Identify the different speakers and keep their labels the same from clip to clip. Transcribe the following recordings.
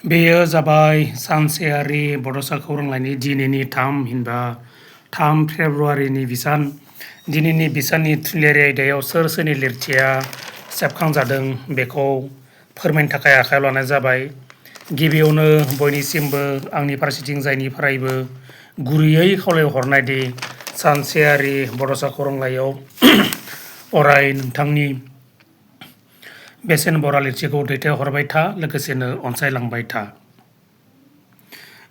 Speaker 1: बेयो जाबाय सानसेयारि बड'सा खौरांलाइनि दिनैनि 3 फेब्रुवारिनि बिसान। दिनैनि बिसाननि थुनलाइयारि आयदायाव सोर सोरनि लिरथिया सेबखांजादों बेखौ फोरमायनो थाखाय आखायाव लानाय जाबाय। गिबियावनो बयनिसिमबो आंनि फारसेथिंजायनिफ्रायबो गुरैयै खावलायहरनाय दि सानसेयारि बड'सा खौरांलाइयाव अराय नोंथांनि बेसेन बरा लिरथिखौ दैथायहरबाय था, लोगोसेनो अनसायलांबाय था।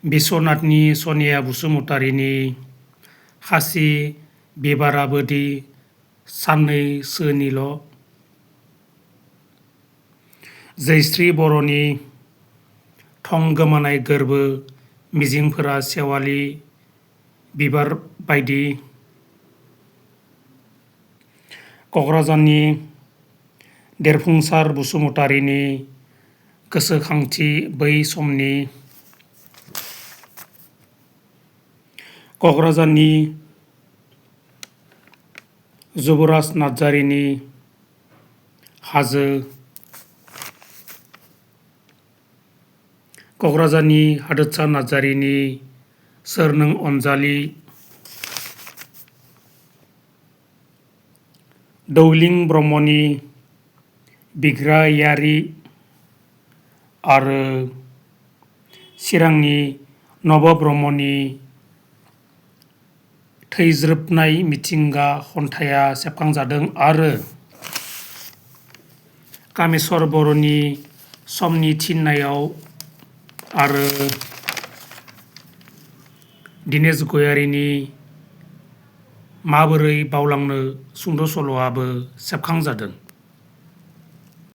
Speaker 1: बिस्वनाथनि सनिया बसुमतारीनि खासि बिबाराबोदि साननैसोनिल'। जैस्री बर'नि थं गोमानाय गोरबो मिजिंफोरा सेवालि बिबार बायदि। क'क्राझारनि देरफुंसार बसुमतारीनि गोसोखांथि बै समनि। क'क्राझारनि जुबराज नार्जारीनि हाजो। क'क्राझारनि हादोरसा नार्जारीनि सोर नों अनजालि। दौलिं ब्रह्मनि बिग्रायारि आरो चिरांनि नब ब्रह्मनि थैज्रोबनाय मिथिंगा खन्थाइया सेबखांजादों आरो कामेस्वर बर'नि समनि थिननायाव आरो दिनेश गयारीनि माबोरै बावलांनो सुंद' सल'आबो सेबखांजादों।